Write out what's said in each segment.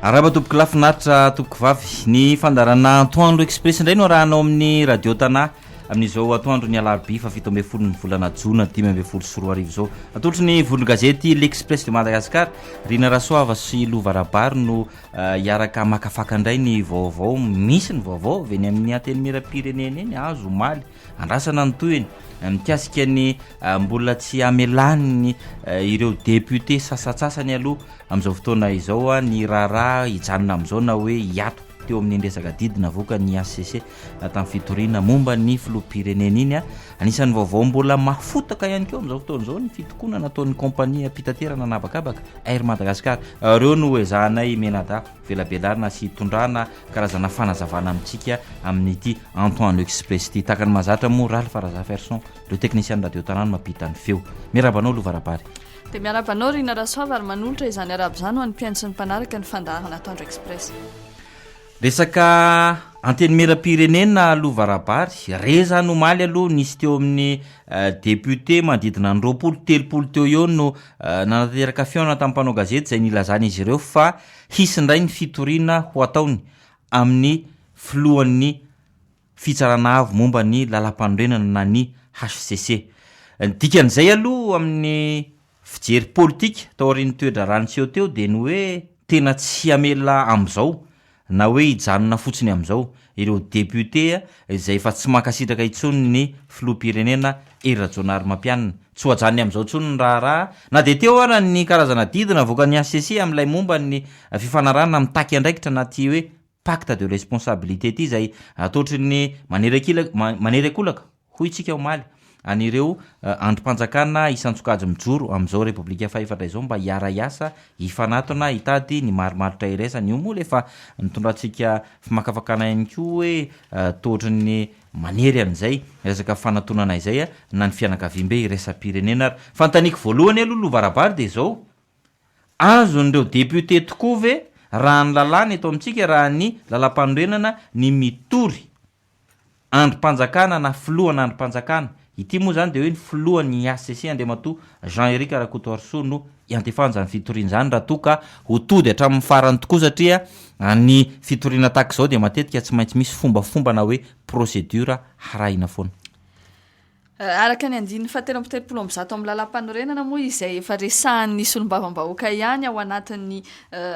Arahaba tompoko lahy finaritra tompoko vavy. Ny fandaharana Antoandro Express indray no arahanao amin'ny Radio Tana amin'izao atoandro ny alarobia faha 17 ny volana jona 2015 izao. Atolotry ny vondron-gazety L'Express de Madagascar, Rina Rasoava sy Lova Rabary no eh, hiaraka hamakafaka indray ny vaovao. Misy ny vaovao avy eny amin'ny Antenimierampirenena eny azo omaly. Andrasana ny tohiny mikasika ny eh, mbola tsy hamelany eh, ireo député sasantsasany aloha amin'izao fotoana izao ny raharaha hijanona amin'izao na hoe hiato teo amin'iny resaka didy navoakan'ny HCC tamin'ny fitoriana momba ny filoham-pirenena iny. Anisan'ny vaovao mbola mafotaka ihany koa amin'izao fotoana izao ny fitokonana ataon'ny kompania mpitaterana an'habakabaka Air Madagascar. Ireo no ezahanay mianadahy velabelarina sy hitondrana karazana fanazavana amintsika amin'ity Antoandro Express ity. Tahaka ny mahazatra moa Ralph Razafiarison, ireo teknisian'ny Radio Tanà no mampita ny feo. Miarahaba anao Lova Rabary. Dia miarahaba anao Rina Rasoava ary manolotra izany arahaba izany ho an'ny mpihaino sy ny mpanaraka ny fandaharana Antoandro Express. Resaka Antenimierampirenena Lova Rabary, re zany omaly aloha nisy teo amin'ny député manodidina ny 20, 30 teo eo no nanatanteraka fihaonana tamin'ny mpanao gazety izay nilazan'izy ireo fa hisy indray ny fitoriana ho ataony amin'ny filohan'ny Fitsarana Avo momba ny Lalàmpanorenana na ny hcc. Ny dikan'izay aloha amin'ny fijery politika taorian'ny toe-draharaha niseho teo dia ny hoe tena tsy hamela amin'izao na hoe hijanona fotsiny amin'izao ireo depiote izay efa tsy mankasitraka intsony ny filoham-pirenena Hery Rajaonarimampianina. Tsy ho ajanony amin'izao intsony ny raharaha na dia teo ara ny karazana didy navoakan'ny hcc amin'ilay momba ny fifanarahana mitaky andraikitra na ity hoe pacte de responsabilité ity izay ataotry ny manery ankolaka, hoy isika omaly, an'ireo andrim-panjakana isan-tsokajy mijoro amin'izao Repoblika fahefatra izao mba hiara-hiasa, hifanatona, hitady ny marimaritra iraisana. Io moa ilay efa nitondrantsika fimakafakana ihany koa hoe toa ohatry ny manery an'izay resaka fanatonana izay na ny fianakaviambe iraisam-pirenena ary. Fanontaniako voalohany aloha Lova Rabary dia izao, Azon'ireo député tokoa ve raha ny lalàna eto amintsika raha ny lalampanorenana ny mitory andrim-panjakana na filohana andrim-panjakana? Ity moa izany dia hoe ny filohan'ny HCC Andriamatoa Jean Eric Rakotoarisoa no iantefany izany fitoriana izany raha toa ka ho tody hatramin'ny farany tokoa satria ny fitoriana tahaka izao dia matetika tsy maintsy misy fombafomba na hoe procédure harahina foana. Araka ny andininy fahatelo 133 amin'ny lalàmpanorenana moa izay efa resahan'ny solombavambahoaka ihany ao anatin'ny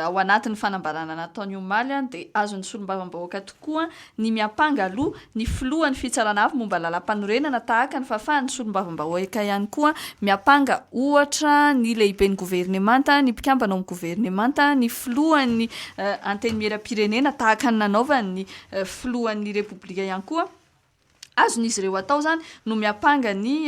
ao anatin'ny fanambarana nataony omaly dia azon'ny solombavambahoaka tokoa ny miampanga aloha ny filohan'ny fitsarana avo momba ny lalàmpanorenana tahaka ny fahafahan'ny solombavambahoaka ihany koa miampanga ohatra ny lehiben'ny governemanta, ny mpikambana ao amin'ny governemanta, ny filohan'ny antenimierampirenena tahaka ny nanaovan'ny filohan'ny repoblika ihany koa. Azon'izy ireo atao izany no miampanga ny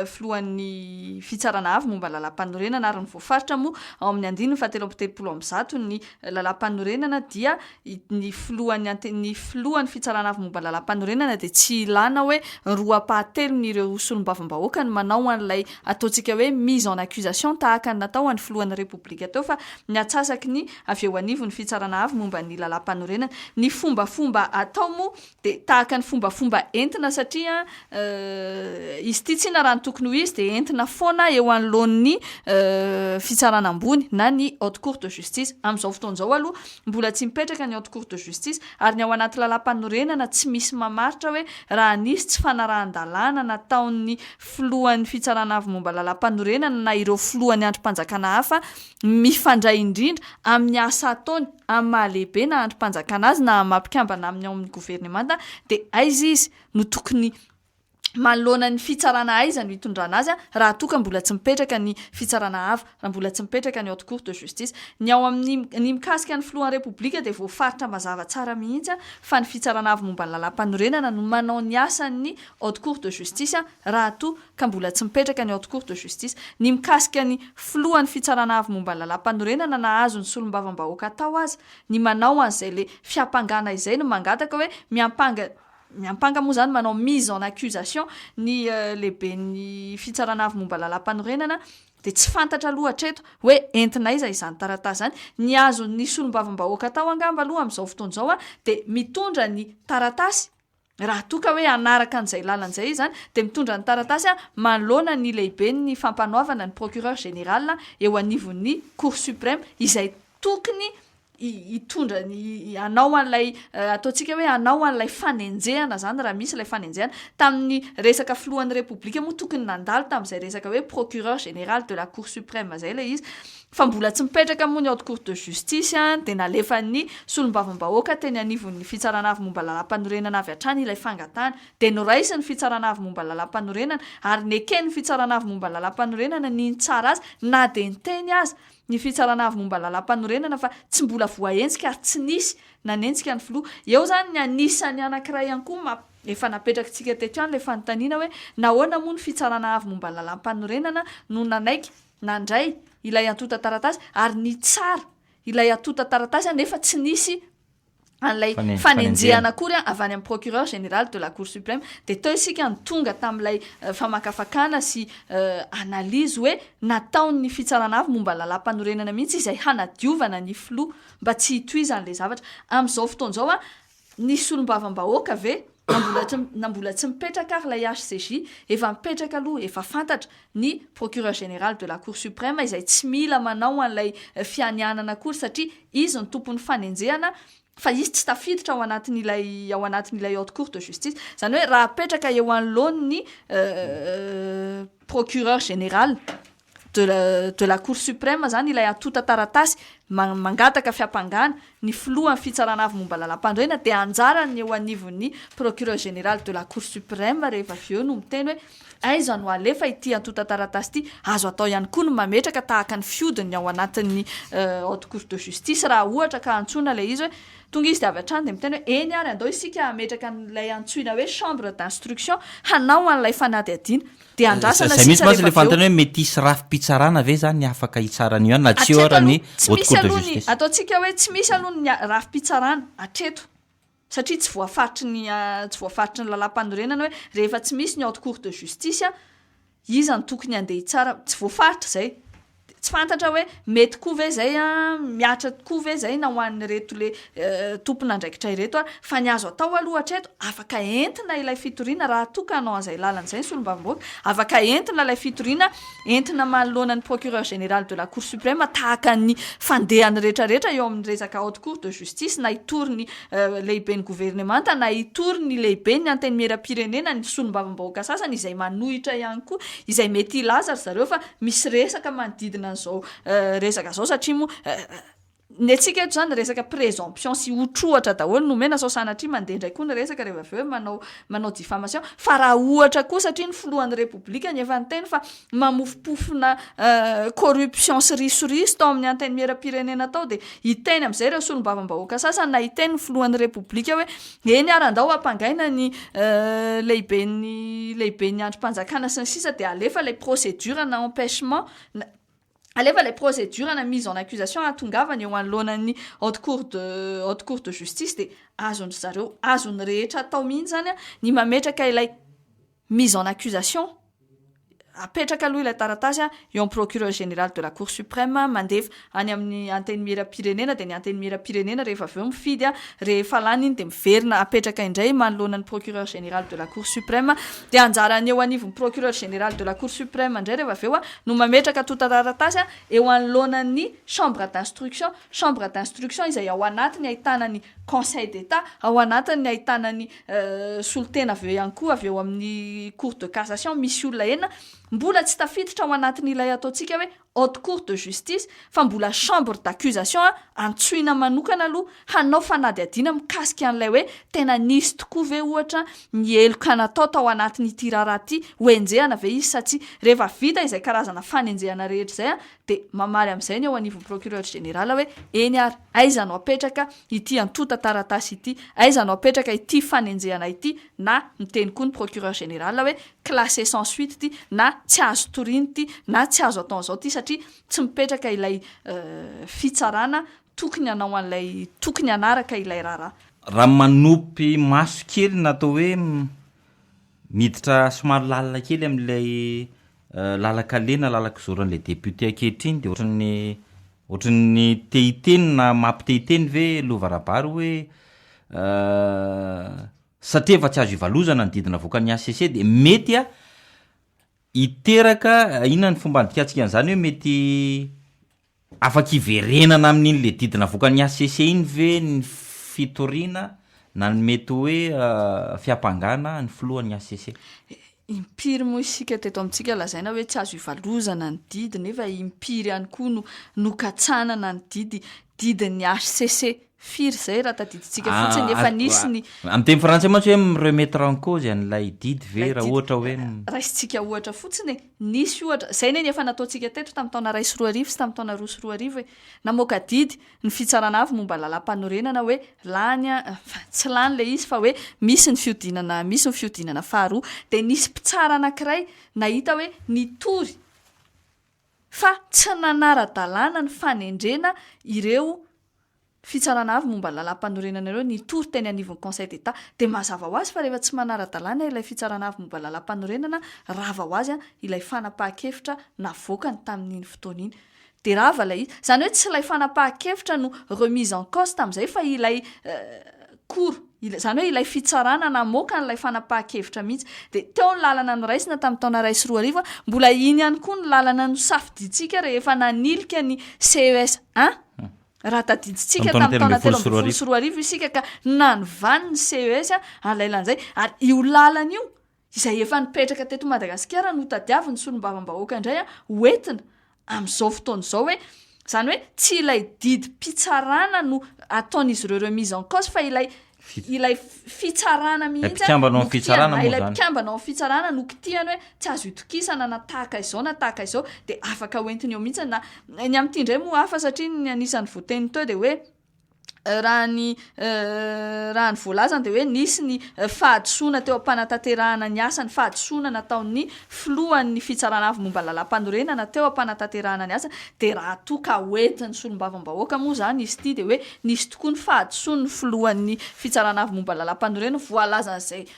filohan'ny Fitsarana Avo momba ny Lalàmpanorenana ary ny voafaritra moa ao amin'ny andininy fahatelo 133 ny Lalàmpanorenana dia ny filohan'ny ante ny filohan'ny Fitsarana Avo momba ny Lalàmpanorenana dia tsy ilana hoe roa ampahatelon'ireo solombavambahoaka no manao an'ilay ataontsika hoe mise en accusation tahaka ny natao an'ny filohan'ny Repoblika teo fa ny antsasaky ny avy eo anivon'ny Fitsarana Avo momba ny Lalàmpanorenana. Ny fombafomba atao moa Dia tahaka ny fombafomba entina satria izy ity tsinona raha ny tokony ho izy dia entina foana eo anoloan'ny fitsarana ambony na ny haute cour de justice. Amin'izao fotoana izao aloha mbola tsy mipetraka ny haute cour de justice ary ny ao anaty lalàmpanorenana tsy misy mamaritra hoe raha nisy tsy fanarahan-dalàna nataon'ny filohan'ny fitsarana avo momba lalàmpanorenana na ireo filohan'ny andrim-panjakana hafa mifandray indrindra amin'ny asa ataony amin'ny maha lehibe na andrim-panjakana azy na amin'ny maha mpikambana aminy ao amin'ny governemanta dia aiza izy no tokony manoloana ny fitsarana aiza no hitondrana azy raha toa ka mbola tsy mipetraka ny fitsarana avo, raha mbola tsy mipetraka ny haute cour de justice. Ny ao amin'ny ny mikasika ny filohan'ny repoblika dia voafaritra mazava tsara mihitsy fa ny fitsarana avo momba ny lalàmpanorenana no manao ny asan'ny haute cour de justice raha toa ka mbola tsy mipetraka ny haute cour de justice. Ny mikasika ny filohan'ny fitsarana avo momba ny lalàmpanorenana na azon'ny solombavambahoaka atao aza ny manao an'izay le fiampangana izay no mangataka hoe miampanga miampanga moa izany manao mise en accusation ny lehiben'ny fitsarana avo momba ny lalàmpanorenana dia tsy fantatra aloha hatreto hoe entina aiza izany taratasy izany. Ny azon'ny solombavambahoaka atao angamba aloha amin'izao fotoana izao dia mitondra ny taratasy Raha toa ka hoe hanaraka an'izay lalana izay izy izany, dia mitondra ny taratasy manoloana ny lehiben'ny fampanoavana, ny procureur général eo anivon'ny cour suprême, izay tokony hitondra ny hanao an'ilay ataontsika hoe hanao an'ilay fanenjehana zany raha misy ilay fanenjehana. Tamin'ny resaka filohan'ny Repoblika moa tokony nandalo tamin'izay resaka hoe procureur général de la cour suprême zay ilay izy fa mbola tsy mipetraka moa ny haute cour de justice dia nalefan'ny solombavambahoaka teny anivon'ny fitsarana avo momba lalàmpanorenana avy hatrany ilay fangatahana dia noraisin'ny fitsarana avo momba lalàmpanorenana ary neken'ny fitsarana avo momba lalàmpanorenana ny nitsara azy na dia niteny aza ny Fitsarana Avo momba ny Lalàmpanorenana fa tsy mbola voahenjika ary tsy nisy nanenjika ny filoha. Eo izany ny anisan'ny anankiray ihany koa map efa napetrakitsika teto ihany ilay fanontaniana hoe nahoana moa ny Fitsarana Avo momba ny Lalàmpanorenana no nanaiky nandray ilay antontan-taratasy ary nitsara ilay antontan-taratasy nefa tsy nisy an'ilay fanenjehana akory avy any amin'ny procureur général de la cour suprême. Dia teo isika no tonga tamin'ilay famakafakana sy analyse hoe nataon'ny fitsarana avo momba ny lalàmpanorenana mihitsy izay hanadiovana ny filoha mba tsy hitohizan'ilay zavatra. Amin'izao fotoana izao, ny solombavambahoaka ve na mbola tsy na mbola tsy mipetraka ary ilay HCJ, efa mipetraka aloha, efa fantatra ny procureur général de la cour suprême izay tsy mila manao an'ilay fianianana akory satria izy no tompon'ny fanenjehana fa izy tsy tafiditra ao anatin'ilay ao anatin'ilay haute cour de justice. Izany hoe raha apetraka eo anoloan'ny procureur général de la de la cour suprême zany ilay antontan-taratasy mangataka fiampangana ny filohan'ny fitsarana avo momba lalàmpanorenana dia anjaran'ny eo anivon'ny procureur général de la cour suprême rehefa avy eo no miteny hoe aiza no alefa ity antontan-taratasy ity. Azo atao ihany koa ny mametraka tahaka ny fihodiny ao anatin'ny haute cour de justice raha ohatra ka antsoina ilay izy hoe tonga izy dia avy hatrany dia miteny hoe eny ary andao isika hametraka an'ilay antsoina hoe chambre d'instruction hanao an'ilay fanadihadiana. Dia andrasana Zay sisa mihitsy mantsy rehefa le avy eo. fanontaniana hoe mety hisy rafi-pitsarana ve zany afaka hitsara an'io ihany na tsy eo Hatreto ara ny aloha tsy haute misy cour de aloha ny justice. ataontsika hoe tsy misy aloha ny rafi-pitsarana hatreto satria tsy voafaritry ny tsy voafaritry ny lalàmpanorenana hoe rehefa tsy misy ny haute cour de justice iza no tokony handeha hitsara, tsy voafaritra izay. Tsy fantatra hoe mety koa ve izay an, mihatra tokoa ve izay na ho an'ireto le tompon'andraikitra ireto ary. Fa ny azo atao aloha hatreto, afaka entina ilay fitoriana raha toa ka hanao an'izay lalana izay ny solombavambahoaka, afaka entina ilay fitoriana, entina manoloana ny procureur général de la cour suprême tahaka ny fandehany rehetrarehetra eo amin'ny resaka haute cour de justice na hitory ny lehiben'ny governemanta na hitory ny lehiben'ny antenimierampirenena ny solombavambahoaka sasany izay manohitra ihany koa izay mety hilaza ry zareo fa misy resaka manodidina an'izao resaka izao satria moa ny antsika eto izany resaka présomption sy ohatrohatra daholo no omena sao sanatria mandeha indray koa ny resaka rehefa avy eo hoe manao manao diffamation fa raha ohatra koa satria ny filohan'ny repoblika ny efa niteny fa mamofompofona corruption sy risoriso tao amin'ny antenimierampirenena tao dia hiteny amin'izay ireo solombavambahoaka sasany na hiteny ny filohan'ny repoblika hoe eny ary andao hampangaina ny lehiben'ny lehiben'ny andrim-panjakana sy ny sisa dia alefa ilay procédure na empêchement na alefa ilay procédure na mise en accusation hahatongavany eo anoloanan'ny haute cour de haute cour de justice dia azon-dry zareo azon'ny rehetra atao mihitsy izany ny mametraka ilay mise en accusation, apetraka aloha ilay taratasy eo amin'ny procureur général de la cour suprême, mandefa any amin'ny antenimierampirenena, dia ny antenimierampirenena rehefa avy eo mifidy, rehefa lany iny dia miverina apetraka indray manoloana ny procureur général de la cour suprême, dia anjaran'ny eo anivon'ny procureur général de la cour suprême indray rehefa avy eo no mametraka antontan-taratasy eo anoloanan'ny chambre d'instruction, chambre d'instruction izay ao anatiny ahitana ny conseil d'Etat, ao anatiny ahitana ny solontena avy eo ihany koa avy eo amin'ny cour de cassation, misy olona enina mbola tsy tafiditra ao anatin'ilay ataontsika hoe haute cour de justice fa mbola chambre d'accusation antsoina manokana aloha hanao fanadihadiana mikasika an'ilay hoe tena nisy tokoa ve ohatra ny heloka natao tao anatin'ity raharaha ity, hoenjehana ve izy sa tsia. Rehefa vita izay karazana fanenjehana rehetra izay dia mamaly amin'izay ny eo anivon'ny procureur général hoe eny ary, aiza no apetraka ity antontan-taratasy ity, aiza no apetraka ity fanenjehana ity, na miteny koa ny procureur général hoe classé sans suite ity, na tsy azo toriana ity, na tsy azo atao an'izao ity satria tsy mipetraka ilay fitsarana tokony hanao an'ilay, tokony hanaraka ilay raharaha. Raha manopy maso kely na atao hoe Miditra somary lalina kely amin'ilay lalan-kaleha na lalan-kizoran'ilay député ankehitriny dia ohatran'ny ohatran'ny te hiteny na mampite hiteny ve Lova Rabary hoe satria efa tsy azo ivalozana ny didy navoakan'ny HCC dia mety hiteraka inona ny fomba andikantsika an'izany hoe mety. Afaka hiverenana amin'iny le didy navoakan'ny HCC iny ve ny fitoriana na ny mety hoe fiampangana ny filohan'ny HCC? Impiry moa isika teto amintsika lazaina hoe tsy azo ivalozana ny didy nefa impiry ihany koa no nokatsanana ny didy didin'ny HCC. Firy izay raha tadidintsika fotsiny efa nisy ny. Amin'ny teny frantsay mantsy hoe mi-remettre en cause an'ilay didy ve raha ohatra hoe. Raisintsika ohatra fotsiny e, nisy ohatra, izay anie ny efa nataontsika teto tamin'ny taona 2001 sy tamin'ny taona 2002 e, namoaka didy ny fitsarana avo momba ny lalàmpanorenana hoe lany an, tsy lany ilay izy fa hoe misy ny fihodinana, misy ny fihodinana faharoa, dia nisy mpitsara anankiray nahita hoe nitory fa tsy nanara-dalàna ny fanendrena ireo fitsarana avo momba ny lalàmpanorenana ireo nitory teny anivon'ny Conseil d'Etat. Dia mazava ho azy fa rehefa tsy manara-dalàna ilay fitsarana avo momba ny lalàmpanorenana, rava ho azy ilay fanapahan-kevitra navoakany tamin'iny fotoana iny. Dia rava ilay izy. Izany hoe tsy ilay fanapahan-kevitra no remise en cause tamin'izay fa ilay cour, izany hoe ilay fitsarana namoaka an'ilay fanapahan-kevitra mihitsy. Dia teo ny lalana noraisina tamin'ny taona 2001, mbola iny ihany koa ny lalana nosafidiantsika rehefa nanilika ny CES un. Raha tadidintsika tamin'ny taona 2013 isika ka nanovany ny CES an'ilay lalana izay, ary io lalana io izay efa nipetraka teto Madagasikara no tadiavin'ny solombavambahoaka indray ho entina amin'izao fotoana izao hoe izany hoe tsy ilay didim-pitsarana no ataon'izy ireo remise en cause fa ilay ilay fitsarana mihitsy mpikambana ao amin'ny fitsarana moa ilay mpikambana ao amin'ny fitsarana no kitihany hoe tsy azo itokisana na tahaka izao na tahaka izao dia afaka hoentiny eo mihitsy na ny amin'ity indray moa hafa satria ny anisan'ny voateny teo dia hoe raha ny raha ny voalazany dia hoe nisy ny fahadisoana teo am-panatanterahana ny asany, fahadisoana nataon'ny filohan'ny fitsarana avo momba ny lalàmpanorenana teo am-panatanterahana ny asany, dia raha toa ka hoentin'ny solombavambahoaka moa izany izy ity dia hoe nisy tokoa ny fahadisoan'ny filohan'ny fitsarana avo momba ny lalàmpanorenana voalazan'izay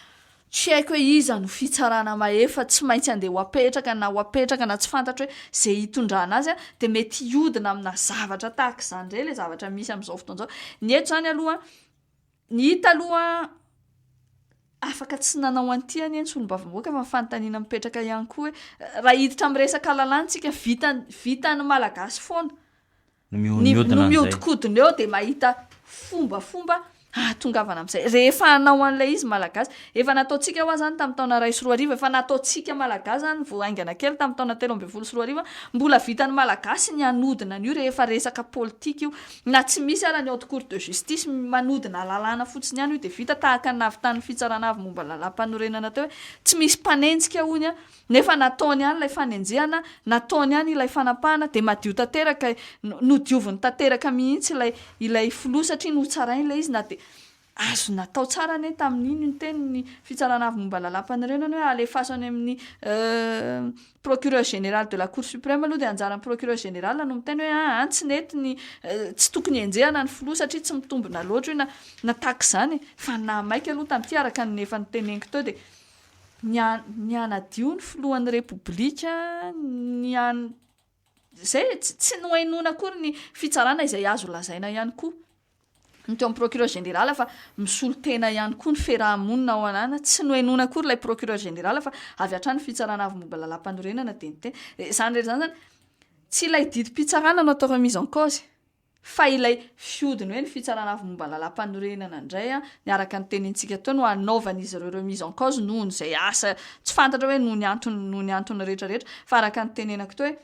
Tsy haiko hoe iza no fitsarana mahefa tsy maintsy andeha ho apetraka na ho apetraka na tsy fantatro hoe ze hitondrana azy an, dia mety hiodina amina zavatra tahaka izany indray ilay zavatra misy amin'izao fotoana izao. Ny eto izany aloha, ny hita aloha afaka tsy nanao an'ity anie ny solombavambahoaka fa ny fanontaniana mipetraka ihany koa hoe raha hiditra amin'ny resaka lalàna isika vitan'ny vitan'ny Malagasy foana No Ny mihodina no an'izay. mihodinkodina eo dia mahita fombafomba hahatongavana amin'izay. Rehefa hanao an'ilay izy Malagasy, efa nataontsika hoa izany tamin'ny taona 2001, efa nataontsika Malagasy izany vao haingana kely tamin'ny taona 2013, mbola vitan'ny Malagasy ny hanodina an'io rehefa resaka politika io. Na tsy misy ara ny haute cour de justice, manodina lalàna fotsiny ihany io dia vita, tahaka ny nahavitan'ny fitsarana avo momba ny lalàmpanorenana teo hoe tsy misy mpanenjika hono Nefa nataony ihany ilay fanenjehana, nataony ihany ilay fanapahana, dia madio tanteraka, nodioviny tanteraka mihitsy ilay ilay filoha satria notsarainy ilay izy na dia azo natao tsara anie tamin'iny ny teny ny fitsarana avo momba lalàmpanorenana hoe alefaso any amin'ny procureur général de la cour suprême aloha dia anjaran'ny procureur général no miteny hoe aa tsy nety ny tsy tokony henjehana ny filoha satria tsy mitombina loatra io na na tahaka izany fa ny nahamaika aloha tamin'ity araka ny efa noteneniko teo dia Ny ny hanadio ny filohan'ny Repoblika, ny han izay e, tsy tsy nohainoana akory ny fitsarana izay azo lazaina ihany koa ny teo amin'ny procureur général fa misolo tena ihany koa ny fiaraha-monina ao anana, tsy nohainoana akory ilay procureur général fa avy hatrany ny fitsarana avo momba ny lalàmpanorenana dia niteny. Izany rehetra izany zany, tsy ilay didim-pitsarana no atao remise en cause. Fa ilay fihodiny hoe ny fitsarana avo momba ny lalàmpanorenana indray an, ny araka ny tenenintsika teo no hanaovan'izy ireo remise en cause noho ny izay asa tsy fantatra hoe noho ny antony noho ny antony rehetra rehetra fa araka ny tenenako teo hoe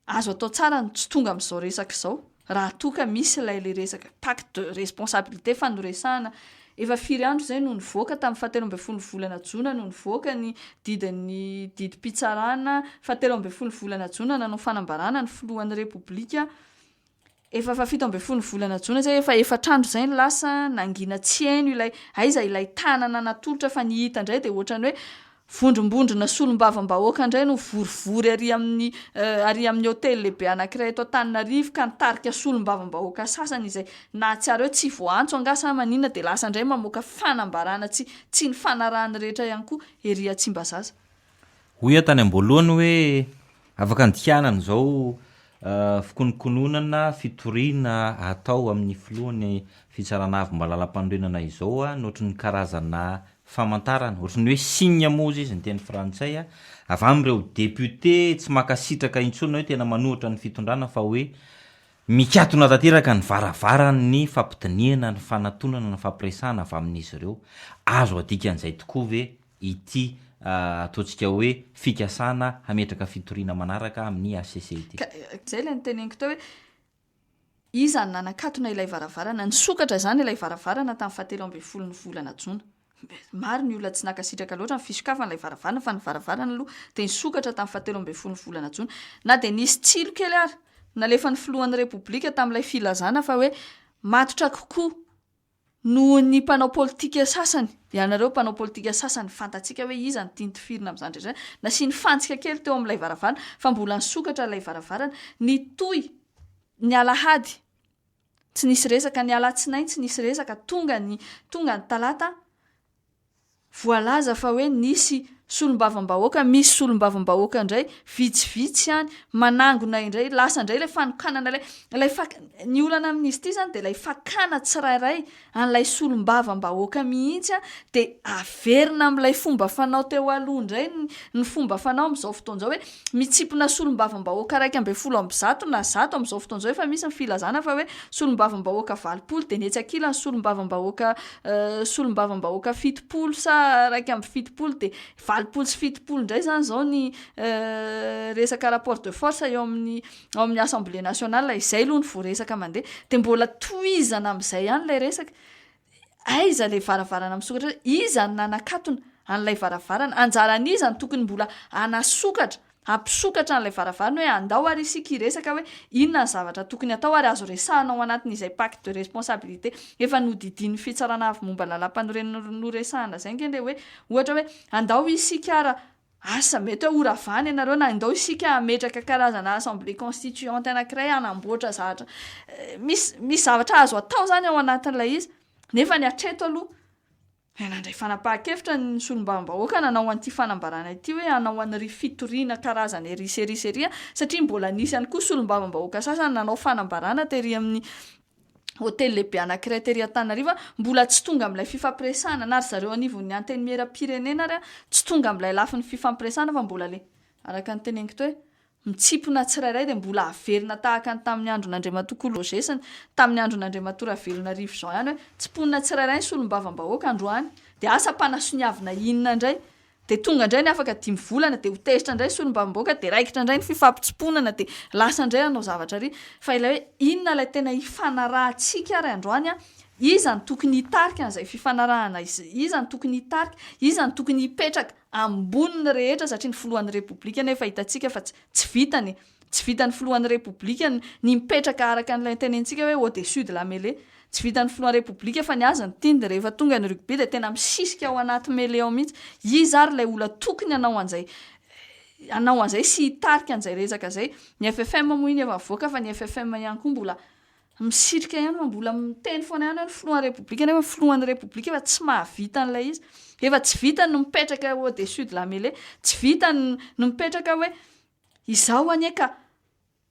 azo atao tsara ny tsy tonga amin'izao resaka izao raha toa ka misy ilay le resaka pacte de responsabilité fa noresahana efa firy andro izay no nivoaka tamin'ny fahatelo ambin'ny folo volana jona no nivoaka ny didin'ny didim-pitsarana fahatelo ambin'ny folo volana jona nanao fanambarana ny filohan'ny repoblika Efa fa 17 ny volana jona zay, efa efatra andro zay ny lasa, nangina tsy haino ilay, aiza ilay tanana natolotra fa ny hita indray dia ohatran'ny hoe vondrombondrona solombavambahoaka indray no vorivory ary amin'ny ary amin'ny hotely lehibe anankiray eto Antananarivo ka nitarika solombavambahoaka sasany izay nahatsiaro hoe tsy voaantso angaha sa maninona dia lasa indray mamoaka fanambarana tsy tsy nifanarahan'ny rehetra ihany koa ery Tsimbazaza. Hoy aho tany am-boalohany hoe afaka andikana an'izao fikononkononana fitoriana atao amin'ny filohan'ny fitsarana avo malala-panorenana izao no ohatry ny karazana famantarana, ohatry ny hoe signe moa hozy izy ny teny frantsay, avy amin'ireo député tsy mankasitraka intsony na hoe tena manohitra ny fitondrana fa hoe. Mikatona tanteraka ny varavaran'ny fampidinihana ny fanatonana ny fampiresahana avy amin'izy ireo. Azo adika an'izay tokoa ve ity ataontsika hoe fikasana hametraka fitoriana manaraka amin'ny HCC ity? Ka izay ilay noteneniko teo hoe iza no nanakatona ilay varavarana? Nisokatra izany ilay varavarana tamin'ny fahatelo ambin'ny folon'ny volana jona. Maro ny olona tsy nankasitraka loatra ny fisokafan'ilay varavarana fa ny varavarana aloha dia nisokatra tamin'ny fahatelo ambin'ny folon'ny volana jona. Na dia nisy tsilo kely ary nalefan'ny filohan'ny Repoblika tamin'ilay filazana fa hoe matotra kokoa noho ny mpanao politika sasany, ianareo mpanao politika sasany fantatsika hoe iza no tiany tifirina amin'izany rehetra izany, nasiany fantsika kely teo amin'ilay varavarana fa mbola nisokatra ilay varavarana. Nitohy ny alahady Tsy nisy resaka ny alatsinainy tsy nisy resaka tonga ny tonga ny talata voalaza fa hoe nisy solombavambahoaka misy solombavambahoaka indray vitsivitsy any manangona indray lasa indray ilay fanokanana ilay ilay fak ny olana amin'izy ity zany dia ilay fakana tsirairay an'ilay solombavambahoaka mihitsy dia averina amin'ilay fomba fanao teo aloha indray ny ny fomba fanao amin'izao fotoana izao hoe mitsimpona solombavambahoaka 111 na 100 amin'izao fotoana izao efa misy ny filazana fa hoe solombavambahoaka 80 dia ny etsy ankilany solombavambahoaka solombavambahoaka 70 sa 71 dia 80 sy 70 indray izany izao ny resaka rapport de force eo amin'ny ao amin'ny assemblée nationale, izay aloha ny voaresaka mandeha, dia mbola tohizana amin'izay ihany ilay resaka, aiza ilay varavarana misokatra, iza no nanakatona an'ilay varavarana, anjaran'iza no tokony mbola hanasokatra, hampisokatra an'ilay varavarana hoe andao ary isika hiresaka hoe inona ny zavatra tokony atao ary azo resahana ao anatin'izay pacte de responsabilité efa nodidian'ny fitsarana avo momba ny lalàmpanorenana noresahana izay ange ilay hoe ohatra hoe andao isika ara Asa, mety hoe horavana ianareo na indao isika hametraka karazana assemblée constituante anankiray hanamboatra zavatra. Misy, misy zavatra azo atao izany ao anatin'ilay izy. Nefa ny hatreto aloha, dia nandray fanapahan-kevitra ny solombavambahoaka nanao an'ity fanambarana ity hoe hanao an'iry fitoriana karazana ery sy ery sy ery, satria mbola nisy ihany koa solombavambahoaka sasany nanao fanambarana tery amin'ny hotely lehibe anankiray tery Antananarivo, mbola tsy tonga amin'ilay fifampiresahana na ry zareo anivon'ny Antenimierampirenena ary tsy tonga amin'ilay lafiny fifampiresahana fa mbola le araka ny teneniko teo hoe mitsimpona tsirairay dia mbola averina tahaka ny tamin'ny andron'Andriamatoa Kolo Roger sy ny tamin'ny andron'Andriamatoa Ravelonarivo Jean ihany hoe tsimponina tsirairay ny solombavambahoaka androany dia asa mpanasoniavina inona indray Dia tonga indray ny afaka dimy volana dia ho tezitra indray ny solombavambahoaka dia raikitra indray ny fifampitsimponana dia lasa indray hanao zavatra ary. Fa ilay hoe inona ilay tena ifanarahantsika ary androany an, iza no tokony hitarika an'izay fifanarahana izay, iza no tokony hitarika, iza no tokony hipetraka ambonin'ny rehetra satria ny filohan'ny Repoblika anefa hitantsika fa tsy vitany e, Tsy vitan'ny filohan'ny Repoblika ny mipetraka araka an'ilay tenentsika hoe au dessus de la mêlée. Tsy vitan'ny filohan'ny Repoblika fa ny azy ny tiany dia rehefa tonga ny rugby dia tena misisika ao anaty mêlée ao mihitsy. Iza ary ilay olona tokony hanao an'izay hanao an'izay sy hitarika an'izay resaka izay. Ny FFM moa iny efa nivoaka fa ny FFM ihany koa mbola misitrika ihany fa mbola miteny foana ihany hoe ny filohan'ny Repoblika nefa ny filohan'ny Repoblika efa tsy mahavita an'ilay izy. Efa tsy vitany ny mipetraka au dessus de la mêlée. Tsy vitany ny mipetraka hoe Izaho anie ka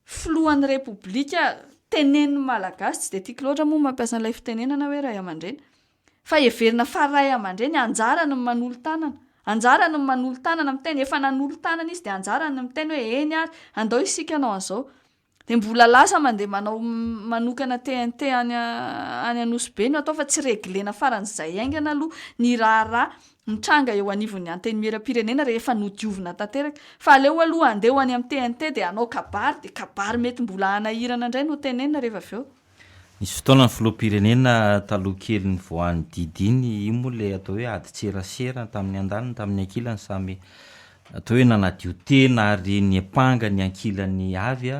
filohan'ny repoblika tenenin'ny malagasy, tsy dia tiako loatra moa ny mampiasa an'ilay fitenenana hoe ray aman-dreny, fa heverina fa ray aman-dreny, anjarany ny manolo-tanana, anjarany ny manolo-tanana miteny, efa nanolo-tanana izy dia anjarany ny miteny hoe eny ary, andao isika hanao an'izao. Dia mbola lasa mandeha manao manokana TNT any any Anosibe no atao fa tsy reglena faran'izay haingana aloha ny raharaha mitranga eo anivon'ny Antenimierampirenena rehefa nodiovina tanteraka. Fa aleo aloha handeha ho any amin'ny TNT dia hanao kabary dia kabary mety mbola hanahirana indray no tenenina rehefa avy eo. Nisy fotoana ny filoham-pirenena taloha kely nivoahan'ny didy iny, io moa ilay atao hoe adin-tserasera tamin'ny andaniny tamin'ny ankilany samy atao hoe nanadio tena ary niampanga ny ankilany avy,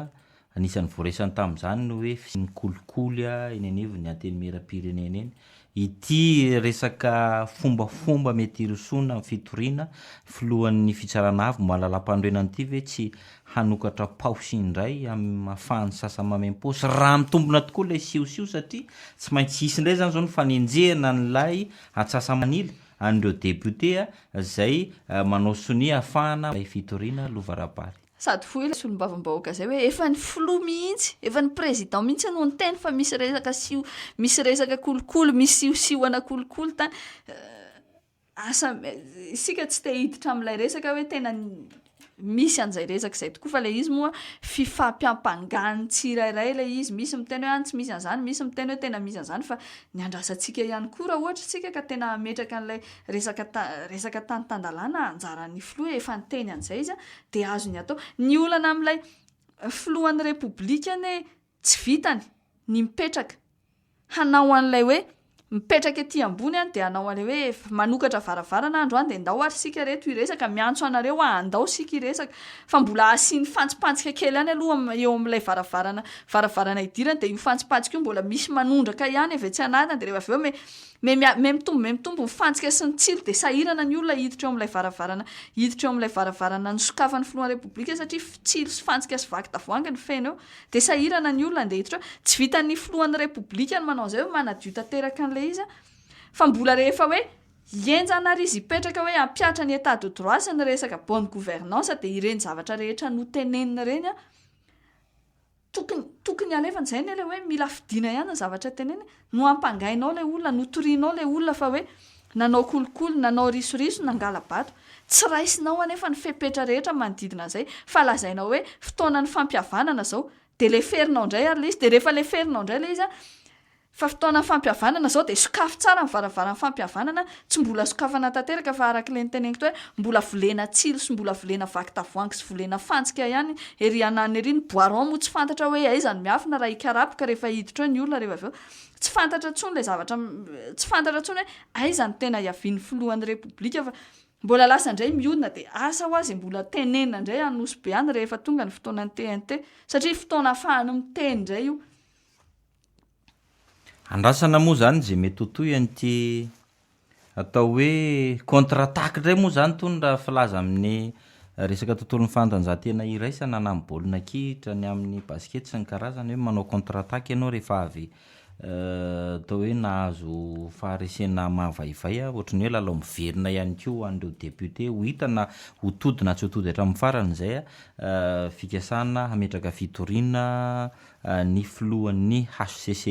anisan'ny voaresany tamin'izany ny hoe fisian'ny kolikoly eny anivon'ny antenimieram-pirenena eny. Ity resaka fombafomba mety hirosoana amin'ny fitoriana filohan'ny fitsarana avo momba ny lalàmpanorenana ity ve tsy hanokatra paosy indray ahafahan'ny sasany mamem-paosy raha mitombina tokoa ilay siosio satria tsy maintsy hisy indray izany izao ny fanenjehana an'ilay antsasa-manila an'ireo depiote izay manao sonia ahafahana ilay fitoriana Lova Rabary. Sady hoy ilay solombavambahoaka izay hoe efa ny filoha mihitsy, efa ny président mihitsy no niteny fa misy resaka sio, misy resaka kolikoly, misy siosioana kolikoly tany. Asa, isika tsy te hiditra amin'ilay resaka hoe tena. Misy an'izay resaka izay tokoa fa ilay izy moa fifampiampangan'ny tsirairay ilay izy, misy miteny hoe any tsy misy an'izany, misy miteny hoe tena misy an'izany fa ny andrasantsika ihany koa raha ohatra isika ka tena hametraka an'ilay resaka resaka tany tan-dalàna anjaran'ny filoha efa niteny an'izay izy dia azony atao. Ny olana amin'ilay filohan'ny repoblika anie tsy vitany ny mipetraka hanao an'ilay hoe mipetraka ety ambony an dia hanao an'ilay hoe manokatra varavarana andro an dia ndao ary isika reto hiresaka, miantso anareo aho andao isika hiresaka fa mbola asiany fantsipantsika kely ihany aloha eo amin'ilay varavarana varavarana hidirana dia io fantsipantsika io mbola misy manondraka ihany avy etsy anatiny dia rehefa avy eo me me me mitombo me mitombo ny fantsika sy ny tsilo dia sahirana ny olona hiditra eo amin'ilay varavarana hiditra eo amin'ilay varavarana nosokafan'ny filohan'ny repoblika satria tsilo sy fantsika sy vaky tavoahangy no feno eo. Dia sahirana ny olona handeha hiditra ao. Tsy vitan'ny filohan'ny Repoblika ny manao an'izay hoe manadio tanteraka an'ilay izy fa mbola rehefa hoe hihenjana ary izy hipetraka hoe hampihatra ny état de droit sy ny resaka bonne gouvernance dia ireny zavatra rehetra notenenina ireny an, tokony tokony alefany. Izay anie ilay hoe mila fidiana ihany ny zavatra tenenina. Nohampangainao ilay olona, notorianao ilay olona fa hoe nanao kolikoly, nanao risoriso, nangala-bato. Tsy raisinao anefa ny fepetra rehetra manodidina an'izay fa lazainao hoe fotoanan'ny fampihavanana izao. Dia leferinao indray ary ilay izy. Dia rehefa leferinao indray ilay izy an, fa fotoanan'ny fampihavanana izao dia sokafy tsara ny varavaran'ny fampihavanana, tsy mbola sokafana tanteraka fa araka ilay noteneniko teo hoe mbola volena tsilo sy mbola volena vaky tavoahangy sy volena fantsika ihany ery ananona ery, ny bois rond moa tsy fantatra hoe aiza no miafina raha hikarapoka rehefa hiditra eo ny olona rehefa avy eo. Tsy fantatra intsony ilay zavatra, tsy fantatra intsony hoe aiza no tena hiavian'ny filohan'ny Repoblika fa mbola lasa indray mihodina dia asa hoa izay mbola tenenina indray any Nosy Be any rehefa tonga ny fotoanan'ny TNT satria fotoana ahafahany miteny indray io. Andrasana moa izany izay mety ho tohin'ity Atao hoe contre attaque indray moa izany itony raha filaza amin'ny resaka tontolon'ny fanatanjahantena iraisana na amin'ny baolina kitra, ny amin'ny basikety sy ny karazany hoe manao contre attaque ianao rehefa avy atao hoe nahazo faharesena mahavaivay, ohatran'ny hoe lalao miverina ihany koa ho an'ireo député, ho hita na ho tody na tsy ho tody hatramin'ny farany izay fikasana hametraka fitoriana ny filohan'ny hcc.